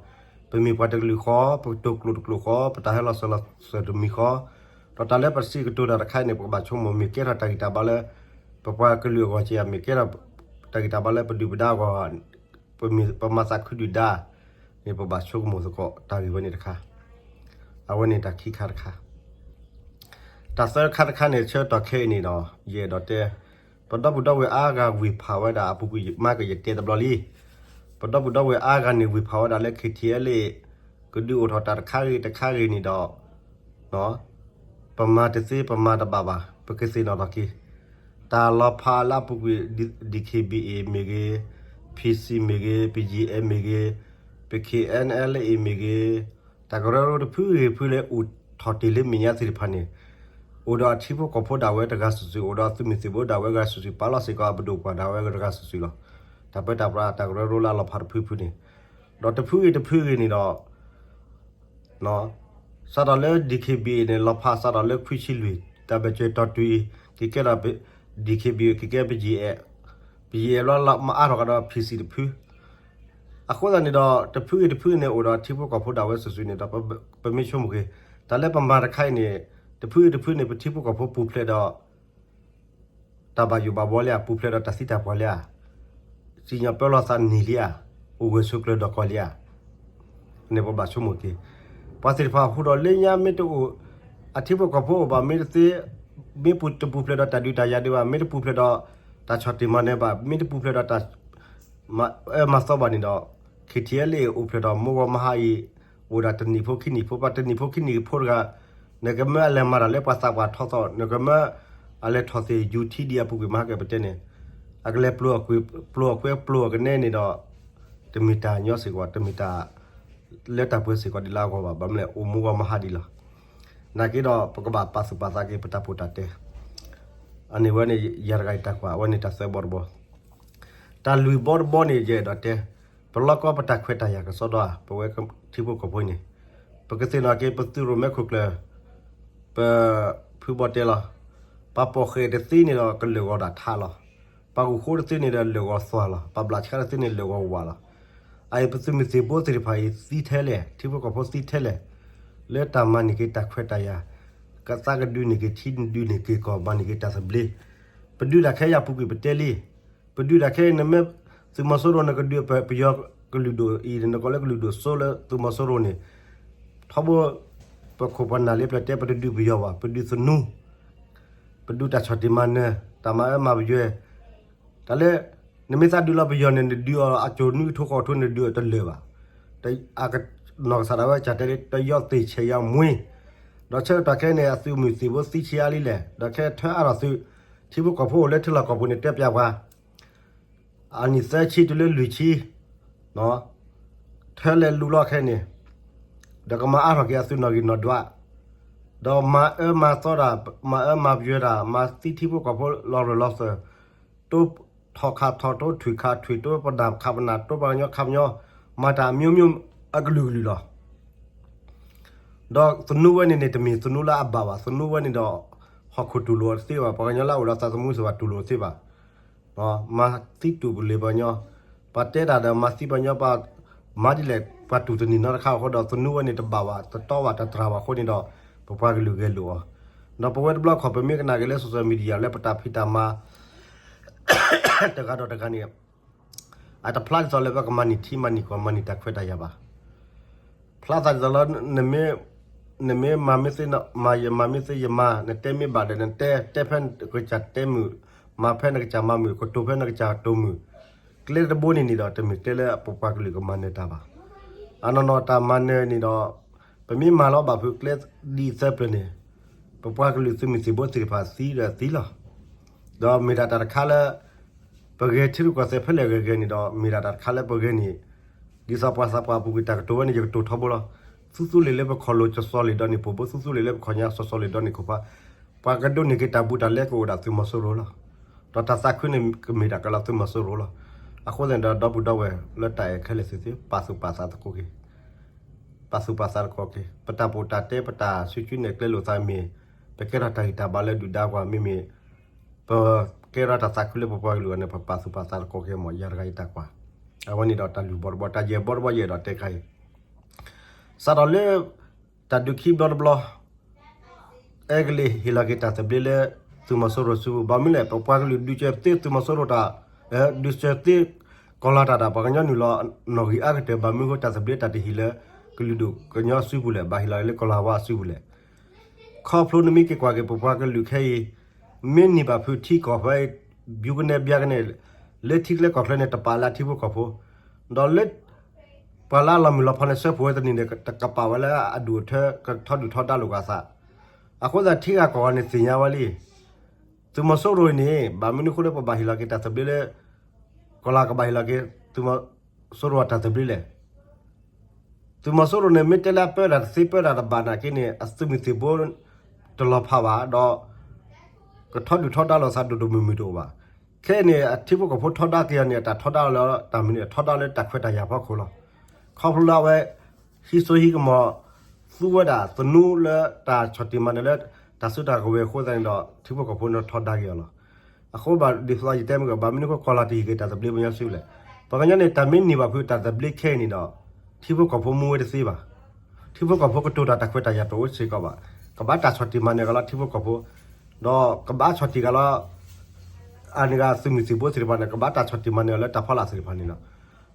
ပမ့ၢ်ပှၤတကလုာ်ဃီ, ပကတိၤကျိာ်တကျိာ်ဃီ, ပတၢ်ဟဲလီၤစၢၤလီၤစၢၤတမံၤဃီ, ဒီးတၢ်လၢပစံးကတိၤတၢ်တခါအံၤန့ၣ် ပကဘၣ်ဆိကမိၣ် မ့ၢ်ကဲထီၣ်တၢ်ဂံၢ်တၢ်ဘါလၢ ပပှၤကလုာ်အဂီၢ်ဧါ, မ့ၢ်ကဲထီၣ်တၢ်ဂံၢ်တၢ်ဘါလၢပဒုၣ်ပဒါအဂီၢ်, ပမၤသးခုဒုၣ်ဒါန့ၣ် ပဘၣ်ဆိကမိၣ်သကိးတၢ်ဂ့ၢ်ဝဲန့ၣ်တခါ, အဝဲန့ၣ်တၢ်ခံခါတခါ. တၢ်သၢခါတခါန့ၣ် ဆၢကတီၢ်ခဲအံၤန့ၣ်ဒီး ယအဲၣ်ဒိးတဲ ပဒီပုၢ်ဒီဝဲၢ်အါဂၤဝ့ၢ်ဖးဝဲဒၣ်အပူၤကွံာ် မၤကယတဲတဘျီလံ. ပဒီပုၢ်ဒီဝဲၢ်အါဂၤန့ၣ် ဝ့ၢ်ဖးဝဲဒၣ်လၢ KTLA ကဒုးအိၣ်ထီၣ်တၢ်တခါဂ့ၤတခါဂ့ၤန့ၣ်ဒီး ပမၤတသ့ ပမၤတဘၣ်ဘၣ်, ပကသ့ၣ်နီၣ်ထီၣ်က့ၤ တၢ်လီၤဖးလၢအပူၤကွံာ် DKBA မ့ၢ်ဂ့ၤ, PC မ့ၢ်ဂ့ၤ, BGF မ့ၢ်ဂ့ၤ, ပ KNLA မ့ၢ်ဂ့ၤ, တၢ်ကရၢကရိတဖုဂ့ၤဖုလၢအိၣ်ထီၣ်တ့ၢ်လၢမဲာ်ညါသ့ၣ်တဖၣ်န့ၣ် အိၣ်ဒီးအထံဖိကီၢ်ဖိဒၣ်ဝဲတဂၤစုာ်စုာ်, အိၣ်ဒီးအသုးမုၢ်သံၣ်ဘိဒၣ်ဝဲတဂၤစုာ်စုာ်, ပာ်လီၤစ့ၢ်ကီးအပဒိၣ်ပှၤဒၣ်ဝဲတဂၤစုာ်စုာ်လီၤ. တၢ်ပၢတၢ်ပြးတၢ်ကရၢကရိလၢအလီၤဖးတဖုဖုန့ၣ်, ဒီးတဖုဂ့ၤတဖုဂ့ၤန့ၣ်ဒီး စးထီၣ်လၢ DKBA န့ၣ် လီၤဖးစးထီၣ်လၢခွံဆံလွံၢ်, တၢ်ဘၢၣ်စၢၤတီၢ်တုၤအံၤ ကကဲထီၣ် DKBA ကကဲ BGF, BGF လီၤမၤအါထီၣ်ကဒီး PC တဖု. အဃိသတးန့ၣ်ဒီး တဖုဂ့ၤတဖုန့ၣ် အိၣ်ဒီးထံဖိကီၢ်ဖိဒၣ်ဝဲစုာ်စုာ်န့ၣ်ဒီး ပမ့ၢ်ဆိကမိၣ်က့ၤ တၢ်လၢပမၤတခါအံၤန့ၣ် တဖုဂ့ၤတဖုန့ၣ် ပထံဖိကီၢ်ဖိပူၤဖျဲးဒီး တၢ်ဘၣ်ယိၣ်ဘၣ်ဘှီလံဧါ, ပူၤဖျဲးဒီးတၢ်သံတၢ်ပှၢ်လံဧါ, စံၣ်ညီၣ်ပၢလီၤသးန့ၢ်လံဧါ, အိၣ်ဂၢၢ်ဆိးကျၢၤဒီးကီၢ်လံဧါ, န့ၣ်ပဘၣ်ဆိကမိၣ်က့ၤ. ပှၤသ့ၣ်တဖၣ်ဟူးဒီးလၢညါမ့ၢ်တအိၣ်, အထံဖိကီၢ်ဖိအိၣ်ဘၣ်မ့ၢ်တသ့, မ့ၢ်တပူၤဖျဲးဒီးတၢ်ဒုးတၢ်ယၤဒံးဘၣ်, မ့ၢ်တပူၤဖျဲးဒီးတၢ်ဆီၣ်တံၢ်မၤနၢၤဘၣ်, မ့ၢ်တပူၤဖျဲးဒီးတၢ် မၤအၢမၤသီဘၣ်န့ၣ်ဒီး KTLA အိၣ်ဖျဲၣ်ဒီးမိၢ်ဂီၤမဟါအံၤ အိၣ်ဒၣ်တနံၣ်ဖိခံနံၣ်ဖိ, ပှၤတနံၣ်ဖိခံနံၣ်ဖိတဂၤ, နကမၢအလဲၤမၤတၢ်လၢပှၤသးပှၢ်ထီသီၣ်, နကမၢအလဲၤထီၣ်သ့ၣ်ယူၤထံဒံးအပူၤကွံာ်မဟါကပတဲန့ၣ်, အကလဲၤပျိအကွဲပျိအကနဲန့ၣ်ဒီး တမ့ၢ်တၢ်ညီစ့ၢ်ကီး, တမ့ၢ်တၢ်လၢတၢ်ပှဲၤစ့ၢ်ကီးဒ်လၢအဂီၢ်ဘၣ်, ဘၣ်မနုၤလဲၣ် အိၣ်မိၢ်ဂီၤမဟါဒံးလီၤ. နာ်က့ဒီး ပကဘၣ်ပာ်သူၣ်ပာ်သးက့ၤပတၢ်ပီးတၢ်တဲ အန့ၣ်ဝဲန့ၣ် ယၤတဂၤအံၤတၢ်ကွၢ်, အဝဲန့ၣ်တၢ်သၢဘီတဘီ. တၢ်လွံၢ်ဘီတဘီန့ၣ် ယအဲၣ်ဒိးတဲ, ပလီၢ်ကီပတၢ်ခွဲးတၢ်ယာ်ကစီဒီဧါ, ပဝဲထံဖိကီၢ်ဖိအံၤန့ၣ်, ပကသ့ၣ်နီၣ်က့ၤပသုးရိၣ်မဲခိၣ်ကျၢၢ်, ပဖုဘီတဲလီၤ, ပှၤပိာ်ဃဲၣ်တသ့န့ၣ်ဒီးကလၢာ်ဂီၤဒၣ်ထးလီၤ. ပှၤဂုာ်ဃိတသ့န့ၣ်ဒီးလၢာ်ဂီၤသွၣ်လီၤ. ပှၤဘျးဆါတသ့န့ၣ်လၢာ်ဂီၤဝးလီၤ. အအံၤပသုးမုၢ်သံၣ်ဘိသ့ၣ်တဖၣ်အံၤသံထဲလဲၣ်, ထံဖိကီၢ်ဖိသံထဲလဲၣ်, လၢတၢ်မၤန့ၢ်က့ၤတၢ်ခွဲးတၢ်ယာ်, ကသးကဒုးန့ၢ်က့ၤထံဒုးန့ၢ်က့ၤကီၢ် မၤန့ၢ်က့ၤတၢ်သဘျ့, ပဒုးတၢ်ခဲအံၤအပူၤကွံာ်ပတဲလံ, ပဒုးတၢ်ခဲအံၤ နမ့ၢ်သုးမီၤစိရိၤနကဒုးပယီၤကလုာ်ဒိၣ်အံၤ နကိးလၢကလုာ်ဒိၣ်စိလၢသုးမီၤစိရိၤန့ၣ်, ထီဘိ ပခိၣ်ပနၢ်လၢပျၢၤတဲ ပတဒုးပယီၤဘၣ်, ပဒုးသနူ, ပဒုးတၢ်ဆီၣ်တံၢ်မၤနၢၤ, တၢ်မၤအၢမၤပယွဲ, တၢ်လၢ နမ့ၢ်သးဒုးလီၤပယီၤန့ၣ် နဒုးအီၤအစိၤနွံကထိဃိးကထိနဒုးအီၤတလၢာ်ဘၣ်. အက နီၢ်ကစၢ်ဒၣ်ဝဲကတဲလၢ တယီသ့ၣ်ဆဲးယီမှ့, ဒီးဆၢကတီၢ်ခဲအံၤန့ၣ် အသုးမုၢ်သံၣ်ဘိသံဆံးအါလံလဲၣ်, ဒီးခဲထၢအါထီၣ်သုး, ထံဖိကီၢ်ဖိအိၣ်လၢထံလီၢ်ကီၢ်ပူၤန့ၣ် တဲပျးပှၤ အနံၣ်သၢဆံတုၤလၢလွံၢ်ဆံ, ထၢလဲၤလူၤလီၤခဲအံၤန့ၣ်, ဒီးကမၤအါထီၣ်က့ၤအသုးနီၣ်ဂံၢ်နီၣ်ဒွး, ဒီးမၤအၢမၤသီတၢ်, မၤအၢမၤပယွဲတၢ်, မၤသံထံဖိကီၢ်ဖိလီၤရၢၢ်လီၤစၢၤ, တိထီၣ်ခးထီၣ် တိထွံၣ်ခးထွံၣ်, တိပနၢ်ခးပနၢ်, တိပှၤကညီခးပညီ, မၤတၢ်အမျိုးမျိုး အကလုာ်ကလုာ်လီၤ. ဒီးသနူဝဲန့ၣ်န့ၣ် တမ့ၢ်သနူလၢအဘၣ်ဘၣ်, သနူဝဲန့ၣ်ဒီး ဟီၣ်ခိၣ်တူၢ်လိာ်တသ့ဘၣ်, ပှၤကညီလၢအအိၣ်ဒီးသးသမူစ့ၢ်ကီးတူၢ်လိာ်တသ့ဘၣ်. မၤသံတူၢ်ပလ့ၤပှၤကညီ, ပှၤတဲတၢ်ဒီးမၤသံပှၤကညီ, ပှၤမၤဒ်လဲၣ် ပှၤတူၢ်တနံၤနီတခါအဃိဒီး သနူဝဲန့ၣ်တဘၣ်ဘၣ်, တတီဘၣ်တတြၢ်ဘၣ်အဃိန့ၣ်ဒီး ပပှၤကလုာ်ဂဲၤလိာ်အီၤ. ဒီးပဝဲတဘျီခီၣ် ပမ့ၢ်ကနၣ်က့ၤလၢ social media လၢပတၢ်ဖံးတၢ်မၤ တဂၤဒီးတဂၤန့ၣ် အတဖျါဒ်သိးလၢပကမၤန့ၢ်ထံမၤန့ၢ်ကီၢ် မၤန့ၢ်တၢ်ခွဲးတၢ်ယာ်ဘၣ်. ဖျါသးဒ်သိးလၢ နမ့ၢ်မၤမ့ၢ်သ့မၤ ယမၤမ့ၢ်သ့ယမၤ, နတဲမ့ၢ်ဘၣ်ဒီးနတဲ, တဲဖဲနကစၢ်တဲမုာ်, မၤဖဲနကစၢ်မၤမုာ်, ကတိၤဖဲနကစၢ်ကတိၤမုာ်, ကျဲတဘိန့ၣ်န့ၣ်ဒီး တမ့ၢ်ကျဲလၢပပှၤကလုာ်ကမၤနၢၤတၢ်ဘၣ်. အနီၢ်နီၢ်တၢ်မၤနၢၤန့ၣ်ဒီး ပမ့ၢ်မၤလီၤဘၣ်ဖုးကျဲဒ်အံၤသၢပျၢၤန့ၣ်, ပပှၤကလုာ်သုးမုၢ်သံၣ်ဘိသ့ၣ်တဖၣ်သံဒီးသံလီၤ. ဒီးမ့ၢ်ဒၣ်တၢ်တခါလၢ ပဂဲၤထံရူၢ်ကီၢ်သဲးဖဲလဲၣ်ဂဲၤဂဲၤန့ၣ်ဒီး မ့ၢ်ဒၣ်တၢ်တခါလၢပဂဲၤန့ၣ်, ဒ်သိးပှၤသးပှၢ်ပူၤကွံာ်တၢ်ကတိၤဝဲန့ၣ် ယကတိၤထီဘိလီၤ. သူသူလ့ၤလၢပခီၣ်လိာ်စီၤစီၤလ့ၤဒီးန့ၣ် ပူၤဘိ သူသူလ့ၤလၢပခီၣ်ညါစီၤစီၤလ့ၤဒီးန့ၣ်ခိၣ်ဖး, ပှၤကဒိးန့ၢ်က့ၤတၢ်ဘူးတၢ်လဲကအိၣ်ဒၣ်သုးမီၤစိရိၤလီၤ. ဒီးတၢ်သးခုန့ၣ်ကမ့ၢ်ဒၣ်ကလီၤသုးမီၤစိရိၤလီၤ. အဃိသတးန့ၣ်ဒီး ဒီပုၢ်ဒီဝဲၢ်လၢတၢ်အဲၣ်ခဲလၢာ်သ့ၣ်သ့ၣ် ပာ်သူၣ်ပာ်သးသကိးက့ၤ ပာ်သူၣ်ပာ်သးသကိးက့ၤ ပတၢ်ပီးတၢ်တဲ ပတၢ်စုကၠူနဲၣ်ကျဲလိာ်သးမ့ၢ်, ပကဲထီၣ်တၢ်ဂံၢ်တၢ်ဘါလၢဒုၣ်ဒါကွၢ်မ့မ့ၢ်, ပကဲထီၣ်တၢ်သးခုလၢပပှၤကလုာ်အဂီၢ်န့ၣ် ပပာ်သူၣ်ပာ်သးသကိးက့ၤမး ယၤတဂၤယတၢ်ကွၢ်. အဝဲန့ၣ်ဒီးတၢ်လုၢ်ဘီတဘီ တၢ်ယဲၢ်ဘီတဘီယအဲၣ်ဒိးတဲခါအံၤ, စးထီၣ်လၢ တၢ်ဒုးခံဘျီတဘျီ အဲကလံးဟ့ၣ်လီၤက့ၤတၢ်သဘျ့လၢ သုးမီၤစိရိၤစုပူၤ, ဘၣ်မနုၤလဲၣ် ပပှၤကလုာ်ဒုးစၢၤသ့သုးမီၤစိရိၤတၢ်, ဒုးစၢၤသ့ကီၢ်လၤတၢ်ဒီး ပှၤကညီနုာ်လီၤနီၣ်ဂံၢ်အါကတၢၢ် ဘၣ်မနုၤဃိတၢ်သဘျ့တၢ်တဟ့ၣ်လၢ ကလုာ်ဒူၣ်ကညီစုပူၤလဲၣ်, ဘၣ်ဟ့ၣ်လီၤလၢကီၢ်လၤဝါစုပူၤလဲၣ်. ခီဖျိနမ့ၢ်က့ၤကွၢ်က့ၤ ပပှၤကလုာ်ခဲအံၤ မ့ၢ်န့ၢ်ဘၣ်ဖုးထံကီၢ်ဖဲ ဘျူးကနဲဘျါကနဲ လၢထံကျဲကီၢ်ချၢန့ၣ် တပာ်လၢအထံဖိကီၢ်ဖိ, ဒီးလၢ ပှၤလၢအလီၤမုၢ်လီၤဖးန့ၣ် စၢဖှိၣ်ဝဲတနံၤန့ၣ် တကပာ်ဝဲလၢအဒူၣ်အထၢ ကထီဒုၣ်ထီဒါလိာ်က့ၤသး. အဃိသတးထံဂၤကီၢ်ဂၤန့ၣ်သ့ၣ်ညါဝဲလံ. သုးမီၤစိရိၤအံၤန့ၣ် ဘၣ်မနုၤအဃိလၢပဘၣ်ဟ့ၣ်လီၤက့ၤတၢ်သဘျ့လၢ ကီၢ်လၤကဘၣ်ဟ့ၣ်လီၤက့ၤ သုးမီၤစိရိၤအတၢ်သဘျ့လဲၣ်. သုးမီၤစိရိၤန့ၣ် မ့ၢ်တဲလၢအပၢတၢ်တသ့ပၢတၢ်တဘၣ်နာ်က့န့ၣ် အသုးမုၢ်သံၣ်ဘိ တလီၤဖးဘၣ်ဒီး ကထီဒုၣ်ထီဒါလိာ်သးဒိၣ်ဒိၣ်မုၢ်မုၢ်တအိၣ်ဘၣ်. ခဲအံၤန့ၣ် အထံဖိကီၢ်ဖိထီဒါက့ၤအီၤန့ၣ် အတၢ်ထီဒါလၢတၢ်မနုၤ ထီဒါလၢတၢ်ခွဲးတၢ်ယာ်ဖီခိၣ်လီၤ. ခီဖျိလၢအဝဲ ဟံးစိဟံးကမီၤ သူဝဲဒၣ်သနူလၢတၢ်ဆီၣ်တံၢ်မၤနၢၤလၢ တၢ်စုတၢ်ကဝဲၤအဃိသတးန့ၣ်ဒီး ထံဖိကီၢ်ဖိန့ၣ်ထီဒါက့ၤအီၤလီၤ. အဃိဘၣ်ဒ်သိးယတဲမ့ၢ်ကီး ဘၣ်မနုၤဃိကီၢ်လၤတဟ့ၣ်က့ၤတၢ်သဘျ့ပှၤကညီစုလဲၣ်. ပှၤကညီန့ၣ် တၢ်မ့ၢ်န့ၢ်ဘၣ်ဖုးတၢ်သဘျ့ခဲအံၤန့ၣ်ဒီး ထံဖိကီၢ်ဖိမူဝဲတသ့ဘၣ်. ထံဖိကီၢ်ဖိကတိၤတၢ်တၢ်ခွဲးတၢ်ယာ်တအိၣ်စ့ၢ်ကီးဘၣ်. ကဘၣ်တၢ်ဆီၣ်တံၢ်မၤနၢၤက့ၤလီၤထံဖိကီၢ်ဖိ, ဒီးကဘၣ်ဆီၣ်တံၢ်က့ၤလီၤ အန့ၣ်ဂ့ၤသုးမုၢ်သံၣ်ဘိသ့ၣ်တဖၣ်န့ၣ် ကဘၣ်တၢ်ဆီၣ်တံၢ်မၤနၢၤလၢတၢ်ဖီလာ်သ့ၣ်တဖၣ်န့ၣ်လီၤ.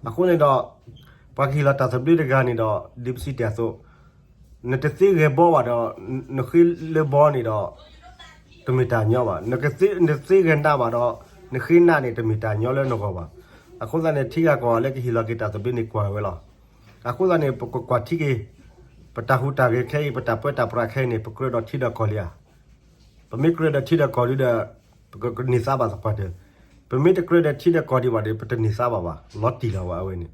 အဃိန့ၣ်ဒီး ပှၤကဟ့ၣ်လီၤတၢ်သဘျ့တဂၤန့ၣ်ဒီး ဒ်ပစံးတ့ၢ်အသိး နတသ့ဂဲၤဘီဘၣ်ဒီး နဃ့လၢဘီန့ၣ်ဒီး တမ့ၢ်တၢ်ညီဘၣ်. နတသ့ဂဲၤနးဘၣ်ဒီး နဃ့နးန့ၣ် တမ့ၢ်တၢ်ညီလၢနဂီၢ်ဘၣ်. အဃိသတးန့ၣ် ထံဂၤကီၢ်ဂၤလၢကဟ့ၣ်လီၤက့ၤတၢ်သဘျ့န့ၣ်ကွၢ်ဝဲလီၤ. အဃိသတးန့ၣ် ပကကွၢ်ထံက့ၤ ပတၢ်ဟူးတၢ်ဂဲၤခဲအံၤ ပတၢ်ပၢတၢ်ပြးခဲအံၤန့ၣ် ပကြၢးဒီးထံဒီးကီၢ်လံဧါ. ပမ့ၢ်ကြၢးဒီးထံဒီးကီၢ်ဒ်ဒီး ပကန့ၢ်သါဘၣ်သပှၢ်တၢၢ်, ပမ့ၢ်တကြၢးဒီးထံဒီးကီၢ်ဒံးဘၣ်ဒီး ပတန့ၢ်သါဘၣ်ဘၣ်, လီၤတံၢ်လီၤဝဲအဝဲန့ၣ်.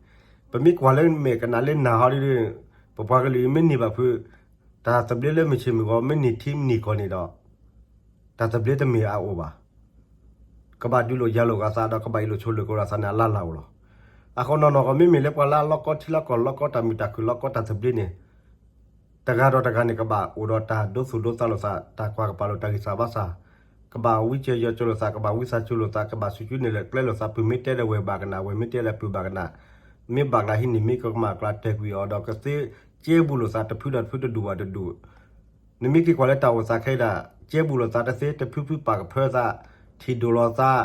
ပမ့ၢ်ကွၢ်လၢမဲာ်ကနၣ်လၢနၢ်ဟီဒ်ဒီး ပပှၤကလုာ်အံၤမ့ၢ်န့ၢ်ဘၣ်ဖုး တၢ်သဘျ့လၢမုၢ်ဆ့ၣ်မုၢ်ဂီၤ မ့ၢ်န့ၢ်ထံမ့ၢ်န့ၢ်ကီၢ်န့ၣ်ဒီး တၢ်သဘျ့တမ့ၢ်အအိၣ်ဘၣ်. ကဘၣ်ဒုးလိာ်ယၤလိာ်ဂၤသးဒီး ကဘၣ်အ့ၣ်လိာ်ဆိးလိာ်က့ၤလိာ်သးန့ၣ် အလၢ်လၢ်အိၣ်လီၤ. အဃိနီၢ်နီၢ်ကီၢ် မ့မ့ၢ်လၢပှၤလၢအလီၢ်ကီထံလီၢ်ကီၢ် လီၢ်ကီတၢ်မုာ်တၢ်ခုၣ် လီၢ်ကီတၢ်သဘျ့န့ၣ် တဂၤဒီးတဂၤန့ၣ် ကဘၣ်အိၣ်ဒီးတၢ်ဒိသူၣ်ဒိသးလိာ်သး, တၢ်ကွၢ်ကပာ်လိာ်တၢ်ဂံၢ်စၢ်ဘါစၢ်, ကဘၣ်ဝံစိာ်ယီၤစိလိာ်သး, ကဘၣ်ဝံသးစူၤလိာ်သး, ကဘၣ်စုကၠူနဲၣ်ကျဲလိာ်သး, ပုၢ်မ့ၢ်တဲဒီးဝဲၢ်ဘၣ်ကနၣ်, ဝဲၢ်မ့ၢ်တဲဒီးပုၢ်ဘၣ်ကနၣ်, မ့ၢ်ဘၣ်ကျါဟံးန့ၢ် မ့ၢ်ကမၣ်ကျါတဲာ်ကွံာ်အီၤဒီး ကသ့ကဲဘူးလိာ်သးတဖုဒီးတဖု တဒူၣ်ဘၣ်တဒူၣ်, နမ့ၢ်က့ၤကွၢ်လၢတၢ်အိၣ်သးခဲအံၤဒၣ် ကဲဘူးလိာ်သးတသ့ တဖုဖုပာ်ကဖၢသး, ထံၣ်ဒိၣ်လီၤသး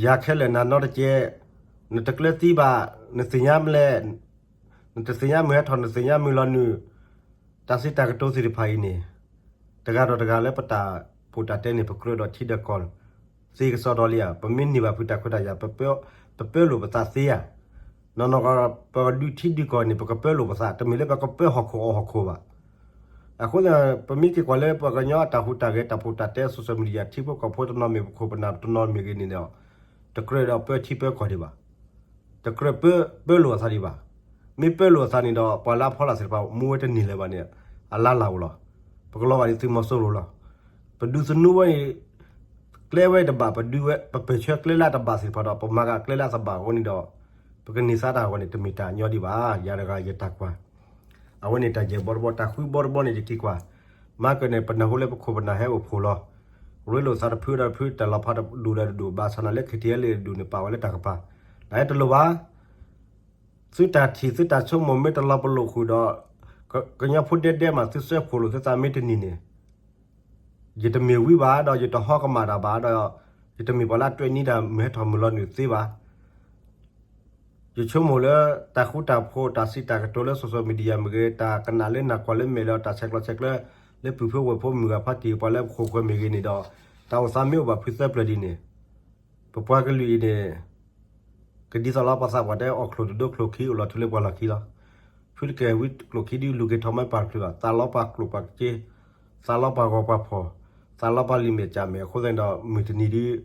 ယၤခဲလၢာ်နၤနီတကဲ, နတကျၢၤသံဘၣ်, နသ့ၣ်ညါမလဲၣ်, နတသ့ၣ်ညါမုၢ်ဟဲထီၣ် နသ့ၣ်ညါမုၢ်လီၤနုာ်, တၢ်စံးတၢ်ကတိၤသ့ၣ်တဖၣ်အံၤန့ၣ် တဂၤဒီးတဂၤလၢပတၢ်ပူၤတၢ်တဲန့ၣ် ပကြၢးဒီးထံဒီးကီၢ်သ့ကစီဒီလံဧါ, ပမ့ၢ်န့ၢ်ဘၣ်ဖုတၢ်ခွဲးတၢ်ယာ် ပပၢလိာ်ပသးသ့ဧါ, နီၢ်နီၢ်ကီၢ် ပကဒုးထံဒုးကီၢ်န့ၣ် ပကပၢလိာ်ပသး တမ့ၢ်လၢပကပၢဟီၣ်ခိၣ်အီၣ်ဟီၣ်ခိၣ်ဘၣ်. အဃိသတး ပမ့ၢ်က့ၤကွၢ်လၢပှၤကညီအတၢ်ဟူးတၢ်ဂဲၤ တၢ်ပူၤတၢ်တဲ social media ထံဖိကီၢ်ဖိတနီၤမ့ၢ်ပခိၣ်ပနၢ်တနီၤမ့ၢ်ဂ့ၤန့ၣ်ဒီး တကြၢးဒီးပၢထံပၢကီၢ်ဒံးဘၣ်, တကြၢးပၢ ပၢလိာ်အသးဒံးဘၣ်. မ့ၢ်ပၢလိာ်အသးန့ၣ်ဒီး ပှၤလၢအဖီလာ်သ့ၣ်တဖၣ် မူဝဲတန့ၢ်လၢၤဘၣ်န့ၣ် အလါလၢ်အိၣ်လီၤ. ပကလီၤဂာ်ဒ်သုးမီၤစိရိၤလီၤ. ပဒုးသနူဝဲ ကျဲဝဲတဘၣ် ပဒုးဝဲ ပပၢၢ်ဆၢကျဲလၢအတဘၣ်သ့ၣ်တဖၣ်ဒီး ပမၤဂာ်ကျဲလၢအတဘၣ်အဃိန့ၣ်ဒီး ပကန့ၢ်သါတၢ်အဂီၢ်န့ၣ် တမ့ၢ်တၢ်ညီဒံးဘၣ်. ယၤတဂၤယတၢ်ကွၢ် အဝဲန့ၣ်တၢ်ယဲၢ်ဘီတဘီ တၢ်ဃုဘီတဘီန့ၣ် ယက့ၤကွၢ် မၤကၢၢ်န့ၣ် ပနၢ်ဟူလၢပခိၣ်ပနၢ်ဟဲအိၣ်ဖှိၣ်လီၤ. ရ့လိာ်သးတဖုဒီးတဖု တၢ်လီၤဖးတဒူၣ်ဒီးတဒူၣ် ဘၣ်ဆၣ်နၤလၢ KTLA တဒူၣ်န့ၣ် ပာ်ဝဲလၢတၢ်ကပၤ နတလိၣ်ဘၣ်. သုတၢ်ထံၣ်သုတၢ်ဆိကမိၣ်မ့ၢ်တလီၤပလိာ်ဃုာ်ဒီး ကညီဖိဒဲဒဲမး သုစၢဖှိၣ်လိာ်သုသးမ့ၢ်တန့ၢ်န့ၣ် ယတမ့ၢ်ဝံဘၣ်ဒီး ယတဟီကမၣ်တၢ်ဘၣ်ဒီး ယတမ့ၢ်ပှၤလၢအတွဲၢ်နံၤတၢ်မုၢ်ဟဲထီၣ်မုၢ်လီၤနုာ်သ့ဘၣ်. ယဆိကမိၣ်လၢ တၢ်ဃူတၢ်ဖိး တၢ်စံးတၢ်ကတိၤလၢ social media မ့ၢ်ဂ့ၤ, တၢ်ကနၣ်လၢနၢ်ကွၢ်လၢမဲာ်လၢ တၢ်ဆဲးကျိးဆဲးကျၢ လၢပုၢ်ဖိဝဲၢ်ဖိ မုၢ်ဂၤဖါတံၢ် ပှၤလၢပခိၣ်ပဃၢၤမ့ၢ်ဂ့ၤန့ၣ်ဒီး တၢ်အိၣ်သးမ့ၢ်အိၣ်ဘၣ်ဖုသၢပျၢၤဒ်န့ၣ် ပပှၤကလုာ်အံၤန့ၣ် ကဒ်သိးလီၤပသးပှၢ်တဲ အီၣ်ချိၣ်တဒိချိၣ်ခံ အိၣ်လီၤထူလၢပှၤလီၢ်ခံလီၤ. ဖုတကဲၢ်ဝံကျိၣ်ခံဒု လူၤက့ၤထီၣ်မ့ၢ်ပာ်တချုးဘၣ်, သးလီပှၤကျိၣ်ပှၤစ့, သးလီပှၤဂီၤပှၤဖီၣ်, သးလီပှၤလံာ်မဲာ်ကၢ်မဲာ်အဃိသတးဒီး မုၢ်တနံၤဒု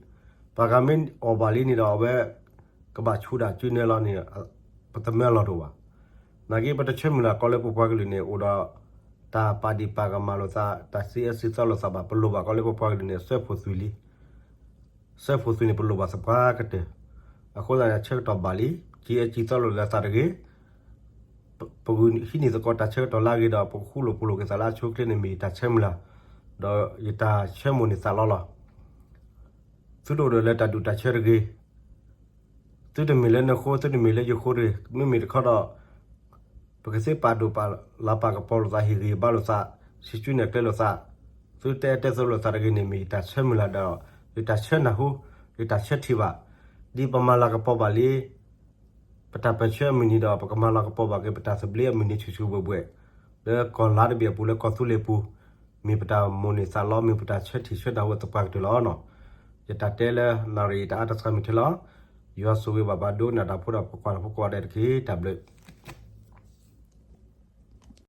ပှၤဂၤမ့ၢ်အီၣ်ဘၣ်လံန့ၣ်ဒီး အဝဲ ကဘၣ်ဆူးဒၣ်စုနဲလီၤန့ၣ် ပတမၢလီၤတအိၣ်ဘၣ်. နာ်က့ ပတဆၢမုၢ်လၢ်ကီးလၢပပှၤကလုာ်န့ၣ် အိၣ်ဒီး တၢ်ပာ်ဒံးပာ်ကမၣ်လိာ်သး, တၢ်စံးအၢစံးသီလိာ်သးဘၣ်. ပလိၣ်ဘၣ်ကီးလၢပပှၤကလုာ်န့ၣ် စၢဖှိၣ်သုးလံ. စၢဖှိၣ်သုးန့ၣ် ပလိၣ်ဘၣ်သပှၢ်ကတၢၢ်. အဃိသတးန့ၣ် ဆၢကတီၢ်ဘၣ်လံ, စံးအၢစံးသီလိာ်လၢသးတဂ့ၤ. ပဂုာ်ဟံးန့ၢ်သကိးတၢ်ဆၢကတီၢ်လၢအဂ့ၤဒီး ပကဃူလိာ်ဖိးလိာ်က့ၤသးလၢအဆိအချ့န့ၣ် မ့ၢ်ယတၢ်ဆၢမုၢ်လၢ်, ဒီးယတၢ်ဆၢမိၣ်န့ၢ်သးလီလီၤ. သုတအိၣ်ဒီးလၢတၢ်ဒူၣ်တၢ်ဆၢတဂ့ၤ. သုတမ့ၢ်လၢနဃိ, သုတမ့ၢ်လၢယဃိတဂ့ၤ. မ့မ့ၢ်တခီဒီး ပကသ့ပာ်ဒိၣ်ပာ်လၤပာ်ကပီၤလိာ်သး ဟ့ၣ်ဂံၢ်ဟ့ၣ်ဘါလိာ်သး, စံးဆူနဲၣ်ကျဲလိာ်သး, သုတအဲၣ်တဲသိးလိာ်သးတဂ့ၤန့ၣ် မ့ၢ်ယတၢ်ဆၢမုၢ်လၢ်ဒီး ယတၢ်ဆၢနၢ်ဟူ, ယတၢ်ဆၢထံၣ်ဘၣ်. ဒ်ပမၤလၤကပီၤဘၣ်လံ ပတၢ်ပၢၢ်ဆၢအမုၢ်နံၤဒီး ပကမၤလၤကပီၤဘၣ်က့ၤ ပတၢ်သဘျ့အမုၢ်နံၤဆူၣ်ဆူၣ်ဘှဲၣ်ဘှဲၣ် လၢကီၢ်လါတဘ့ၣ်အပူၤ လၢကီၢ်သူလ့ၤပူၤ, မ့ၢ်ပတၢ်မိၣ်န့ၢ်သးလီ, မ့ၢ်ပတၢ်ဆၢထံၣ်ဆၢနၢ်ဟူသပှၢ်ကတၢၢ်လီၤ. ယတၢ်တဲလၢနၣ်ရံၣ်အံၤ တအါတစှၤမုၢ်ထဲလီၤ. ယွၤဆိၣ်ဂ့ၤဘၣ်ပှၤဒိကနၣ်တၢ်ဖိဒီး ပှၤကွၢ်တၢ်ဖိကိးဂၤဒဲးတက့ၢ်. တၢ်ဘျုး